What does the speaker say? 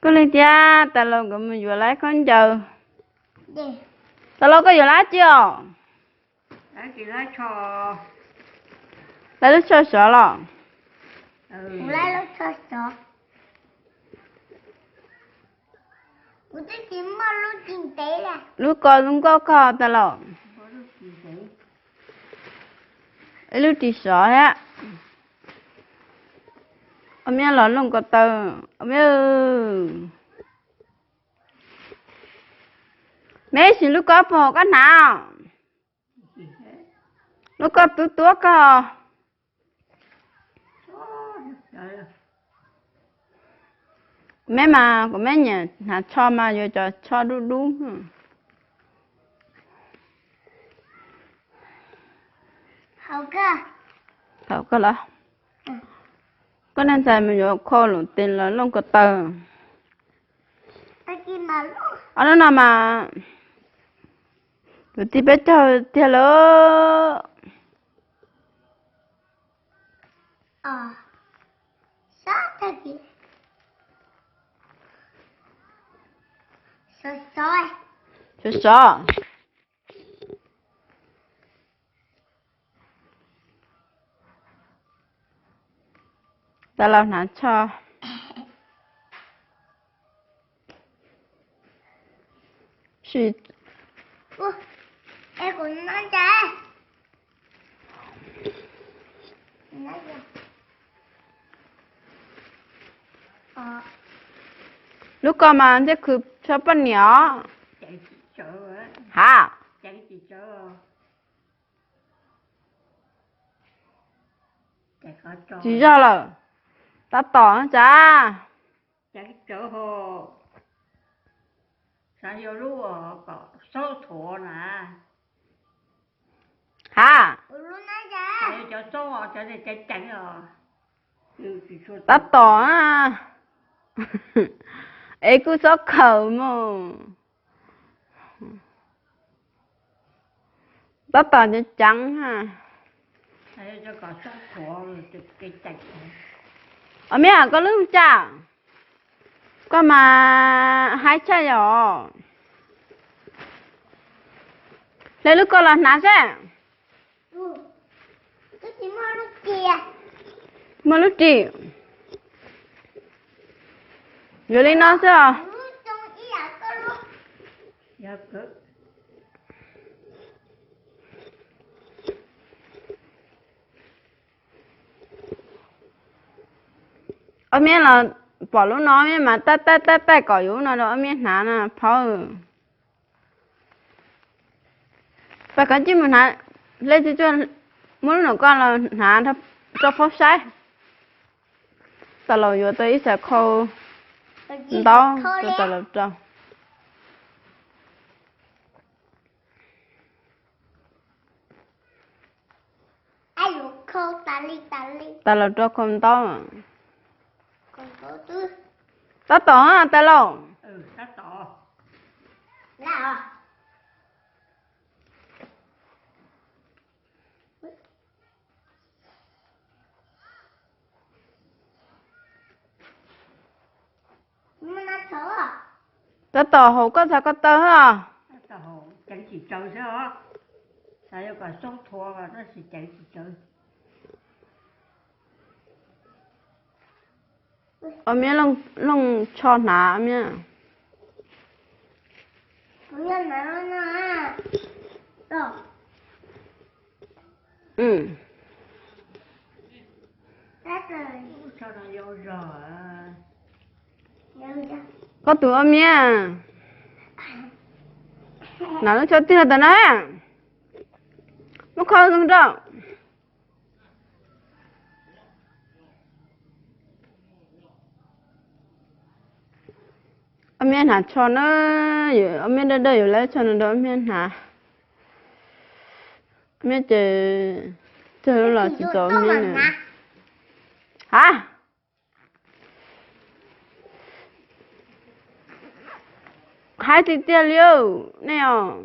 Ua li thiab, Tais Laus nkawd mus yuav lawv khaub ncaws. Tais Laus, koj yuav lawv dab tsi os? Lawv lub tsho sov los? Lub ko zoo nkauj koj Tais Laus. Ib lub ris sov thiab. Ob miab los looj ko taw, ob miab. Meb sim lub ko puag koj hnav. Lub ko tub tuab koj. Meb mas kuv meb nyiam hnav tsho mas yuav cov tsho dub dub. Thaum koj los, koj neej tsa mus yuav khau lus tes los looj ko taw. Ob hnub no mas kwv tij peb caug tiag lawm. Sov sov. Tais Laus hnav tsho. Lub ko mas ntsej khw tsho poj niam os. Ha, tsis zog lawm. Tab tom tsa. Ha, tab tom. Es kuj xob khaws mus. Tab tom ceev ceev. Ob miab, koj lub cas, koj mas haib tshaj yom. Hle lub ko los hnav seb. Muaj lub ris. Yuav li no xwb os. Ob miab los pom lub no ob miab mas taij taij taij kom yuav lub no rau ob miab hnav no phauj. Pab koj cij mus hnav, hle tsis tsuag, muab lub no koj los hnav rau phauj saib. Tais Laus yuav tau ib xav khau ntaub rau Tais Laus rau. Tais Laus rau khau ntaub. Tab tom Tais Laus. Tab tom haus koj txhais ko taw os. Ob miab looj tsho hnav ob miab. Koj tus ob miab, hnav lub tsho tiag tas na. Muab kho zoo rau. Ob miab hnav tsho na, ob miab dawb dawb yuav lawv tsho no rau ob miab hnav. Ob miab ces tsawg los tsis txaus ob miab na. Ha, haib tiag tiag li nej os.